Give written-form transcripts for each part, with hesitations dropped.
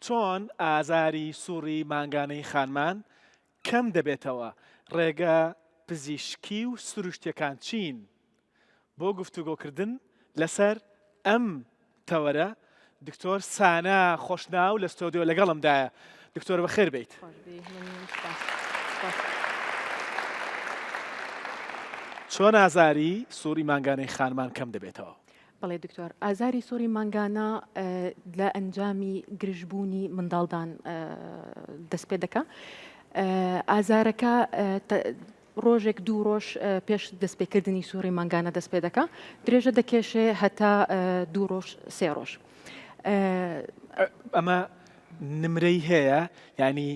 چۆن ئازاری سوڕی مانگانەی خانمان کەم دەبێتەوە؟ ڕێگە پزیشکی و سروشتیەکان چین بۆ گفتوگۆکردن لەسەر ئەم تەوەرە؟ دکتۆر سانا خۆشناو لە ستۆدیۆ لەگەڵمدایە. دکتۆر بەخێر بێیت. چۆن ئازاری سوڕی مانگانەی خانمان کەم دەبێتەوە؟ بەڵێ دکتۆر، ئازاری سوڕی مانگانە لە ئەنجامی گرژبوونی منداڵدان دەست پێ دەکا. ئازارەکە ڕۆژێک دوو ڕۆژ پێش دەستپێکردنی سوڕی مانگانە دەست پێ دەکا، درێژە دەکێشێ هەتا دوو ڕۆژ سێ ڕۆژ. ئەمە نمرەی هەیە؟ یانی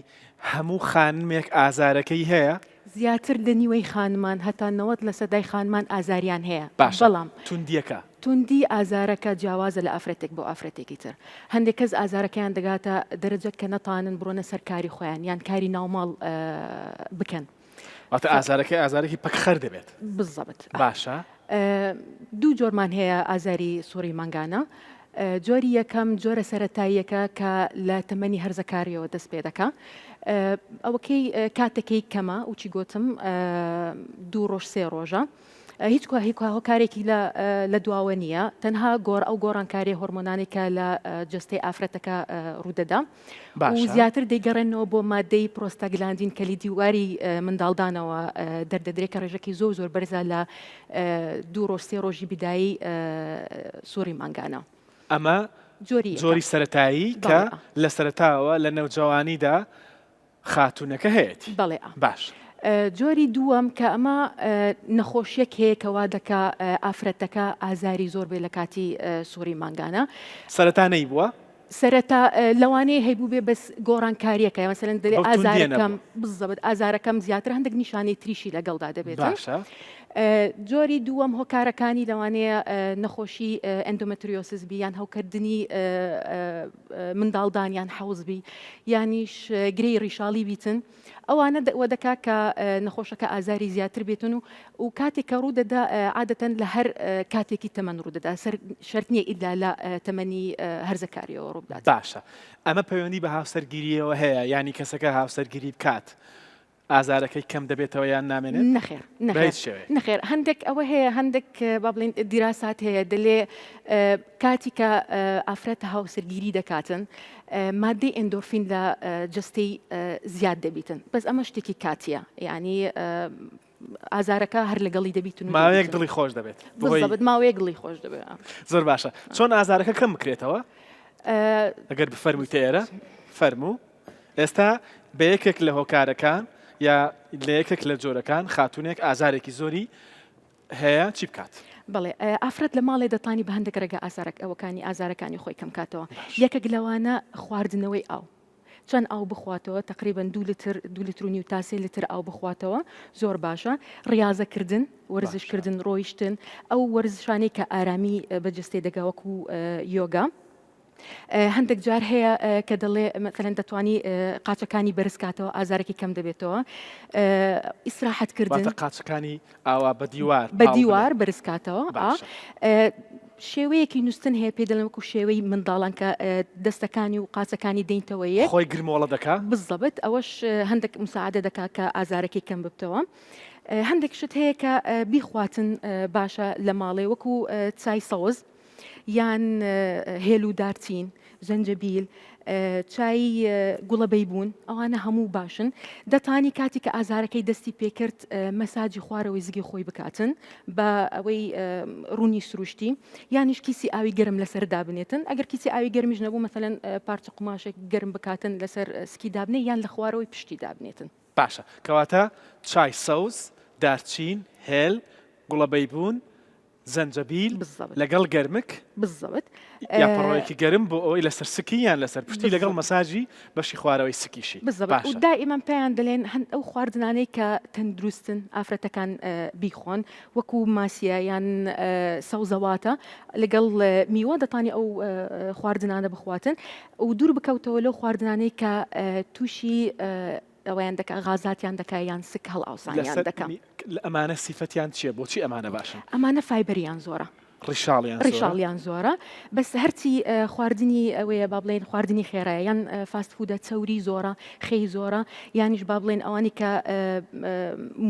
هەموو خانمێک ئازارەکەی هەیە؟ زیاتر لە نیوەی خانمان هەتا 90 لە سەدای خانمان ئازاریان هەیە باشە بەڵام توندیەکە؟ توندی ئازارەکە جیاوازە لە ئافرەتێک بۆ ئافرەتێکی تر هەندێک کەس ئازارەکەیان دەگاتە دەرەجە کە نەتانن بڕۆنە سەر کاری خۆیان یان کاری ناوماڵ بکەن. واتە ئازارەکەی ئازارێکی پەکخەر دەبێت. بالضبط. باشە. دوو جۆرمان هەیە ئازاری سوڕی مانگانە. جۆری یەکەم جۆرە سەرەتاییەکە کە لە تەمەنی هەرزەکاریەوە دەست پێ دەکا. ئەوەکەی کاتەکەی کەمە وچی گوتم دوو ڕۆژ سێ ڕۆژە. هیچ هۆکارێکی لە دواوە نییە تەنها گۆڕ ئەو گۆڕانکاری هۆرمۆنانی کە لە جستەی ئافرەتەکە ڕوودەدا و زیاتر دەیگەڕێنەوە بۆ مادەی پرۆستاگلاندین کە لە دیواری منداڵدانەوە دەردەدرێت کە ڕێژەکەی زۆر زۆر بەرزە لە دوو ڕۆژ سێ ڕۆژی بدایی سوڕی مانگانە. ئەمە جۆری سەرەتایی کە لە سەرەتاوە لە نەوجەوانیدا خاتوونەکە هەیەتی. بەڵێ. باش. جۆری دووەم کە ئەمە نەخۆشیەک هەیە کە وا دەکا ئافرەتەکە ئازاری زۆر بێ لە کاتی سوڕی مانگانە. سەرەتا نەیبووە؟ سەرەتا لەوانەیە هەیبووبێ بەس گۆڕانکاریەکە مەسەلەن دەلێ ئازارەکەم بزەبت ئازارەکەم زیاتر هەندێک نیشانەی تریشی لەگەڵدا دەبێت. باشە. جۆری دووەم هۆکارەکانی لەوانەیە نەخۆشی endometriosis بی یان هەوکردنی منداڵدان یان حەوز بی یانیش گرێی ڕیشاڵی بیتن ئەوانە وە دەکا کە نەخۆشەکە ئازاری زیاتر بێتن و و کاتێک کە ڕوو دەدا عادەتەن لە هەر کاتێکی تەمەن ڕوو دەدا سەر شەرت نییە ئیلا لە تەمەنی هەرزەکاریەوە ڕوو بدات. باشە ئەمە پەیوەندی بە هاوسەرگیریەوە هەیە یانی کەسەکە هاوسەرگیری بکات ئازارەکەی کەم دەبێتەوە یان نامێنێت؟ نەخێر نەخێر بە هیچ شێوەیەک. نەخێر هەندێک ئەوە هەیە هەندێک با بڵێین دیراسات هەیە دەلێ کاتی کە ئافرەت هاوسەرگیری دەکاتن مادەی ئێندۆرفین لە جەستەی زیاد دەبیتن بەس ئەمە شتێکی کاتیە یعنی ئازارەکە هەر لەگەڵی دەبیتن و ماوەیەک دڵی خۆش دەبێت بزەبت ماوەیەک دڵی خۆش دەبێت زۆر باشە چۆن ئازارەکە کەم بکرێتەوە ئەگەر بفەرموویتە ئێرە فەرموو ئێستا بە یەکێک لە هۆکارەکان یا لە یەکێک لە جۆرەکان خاتونێک ئازارێکی زۆری هەیە چی بکات؟ بەڵێ ئافرەت لە ماڵێ دەتانی بە هەندێک ڕێگا ئازارەک ئەوەکانی ئازارەکانی خۆی کەم کاتەوە یەکێک لەوانە خواردنەوەی ئاو چەند ئاو بخواتەوە تقریبا دو لتر دو لتر و نیو تا سێ لتر ئاو بخواتەوە زۆر باشە ڕیاضەکردن وەرزشکردن ڕۆیشتن ئەو وەرزشانەی کە ئارامی بە جستێ دەگا وەکو یۆگا هەندێک جار هەیە کە دەڵێ مەسەلەن دەتوانی قاچەکانی بەرز کاتەوە ئازارێکی کەم دەبێتەوە ئیسراحەت کردن قاچەکانی ئاوا بە دیوار بە دیوار بەرز کاتەوە شێوەیەکی نووسن هەیە پێ دەڵێن وەکو شێوەی منداڵان کە دەستەکانی و قاچەکانی دەینتەوە یەک خۆی گرمۆڵە دەکا بزەبت ئەوەش هەندێک مساعدە دەکا کە ئازارەکەی کەم ببتەوە هەندێک شت هەیە کە بیخواتن باشە لە ماڵێ وەکو چای سەوز یان هێل و دارچین، زەنجەبیل، چای گوڵە بەیبوون ئەوانە هەموو باشن. دەتانی کاتی کە ئازارەکەی دەستی پێکرد مەساجی خوارەوەی زگی خۆی بکاتن بە ئەوەی ڕوونی سروشتی یانیش کیسی ئاوی گەرم لەسەر دابنێتن ئەگەر کیسی ئاوی گەرمیش نەبوو مەسەلەن پارچە قوماشێک گەرم بکاتن لەسەر سکی دابنێ یان لە خوارەوەی پشتی دابنێتن. باشە کەواتە چای سەوز، دارچین، هێل، گوڵە بەیبوون، زەنجەبیل بالضبط. لەگەڵ گەرمک بالضبط. یا پەڕۆیەکی گەرم بۆ ئەوەی لەسەر سکی یان لەسەر پشتی لەگەڵ بالضبط. مەساجی بەشی خوارەوەی سکیشی بالضبط. و باشە. دائیما پێیان دەلێن هەند ئەو خواردنانەی کە تەندروستن ئافرەتەکان بیخۆن وەکو ماسیە یان سەوزەواتە لەگەڵ میوە دەتانی ئەو خواردنانە بخواتن و دوور بکەوتەوە لەو خواردنانەی کە تووشی ئەوەیان دەکا غازاتیان دەکا یان سک هەڵئاوسانیان لەسەر دەکا. ئەمانە سیفەتیان چیە بۆچی ئەمانە باشن؟ ئەمانە فایبەریان زۆرە. ڕیشاڵیان زۆرە. ڕیشاڵیان زۆرە بەس هەرچی خواردنی ئەوەیە با بڵێین خواردنی خێرایە یان fast food ە چەوری زۆرە خێی زۆرە یانیش با بڵێن ئەوانی کە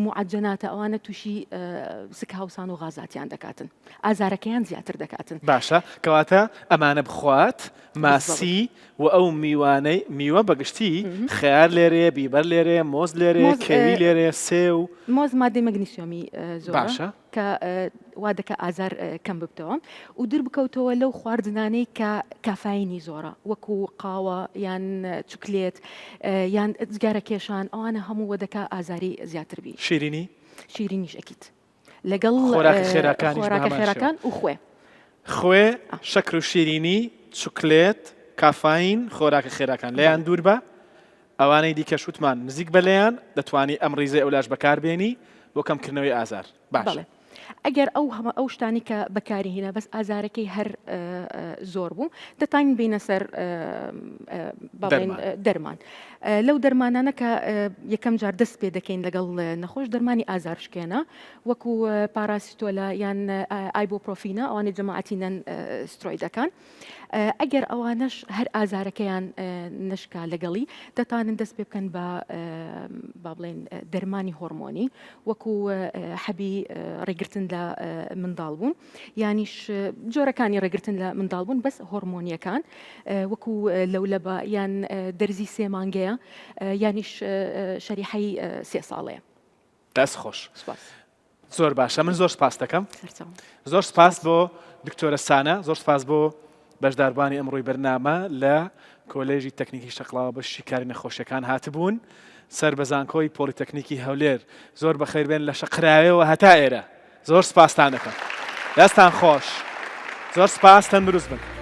معجناتە ئەوانە تووشی سک هاوسان و غازاتیان دەکاتن ئازارەکەیان زیاتر دەکاتن. باشە کەواتە ئەمانە بخوات ماسی و ئەو میوانەی میوە بەگشتی خەیار لێرەیە بیبەر لێرەیە مۆز لێرەیە کێوی لێرەیە سێو. مۆز مادەی مەگنیسیۆمی زۆرە. باشە. کە وا دەکا ئازار کەم ببتەوە و دوور بکەوتەوە لەو خواردنانەی کە کافاینی زۆرە وەکو قاوە یان چوکلێت یان جگارە کێشان ئەوانە هەموو وە دەکا ئازاری زیاتر بی. شیرینی؟ شیرینیش ئەکید لەگەڵ خۆراکە خێراکانیش بە خۆراکە هەمان شێوە. خێراکان و خوێ. خوێ، شەکر و شیرینی، چوکلێت، کافاین، خۆراکە خێراکان لێیان دوور بە، ئەوانەی دیکەش وتمان نزیک بە لێیان، دەتوانی ئەم ڕیزەی ئەولاش بەکار بێنی بۆ کەمکردنەوەی ئازار. باشە. بەڵێ. ئەگەر ئەو هەمە ئەو شتانی کە بەکاری هینا بەس ئازارەکەی هەر زۆر بوو دەتانین بینە سەر با بڵێین دەرمان. دەرمان. لەو دەرمانانە کە یەکەم جار دەست پێ دەکەین لەگەڵ نەخۆش دەرمانی ئازارشکێنە وەکو پاراسیتۆلە یان ئایبۆپرۆفینە ئەوانەی جەماعەتی non سترۆیدەکان. ئەگەر ئەوانەش هەر ئازارەکەیان نەشکا لەگەڵی دەتانن دەست پێ بکەن بە با بڵێن دەرمانی هۆرمۆنی وەکو حەبی ڕێگرتن لە منداڵ بوون یانیش جۆرەکانی ڕێگرتن لە منداڵ بوون بەس هۆرمۆنیەکان وەکو لەولەبە یان دەرزی سێ مانگەیە یانیش شەریحەی سێ ساڵەیە. دەست خۆش. سپاس. زۆر باشە من زۆر سپاس دەکەم سەرچاوم. زۆر سپاس بۆ دکتۆرە سانە زۆر سپاس بۆ بەشداربووانی ئەمڕۆی بەرنامە لە کۆلێژی تەکنیکی شەقڵاوە بەشی شیکاری نەخۆشیەکان هاتبوون سەر بە زانکۆی پۆلیتەکنیکی هەولێر زۆر بەخێر بێن لە شەقراوێەوە هەتا ئێرە زۆر سپاستان دەکەم دەستان خۆش زۆر سپاس تەندروست بن.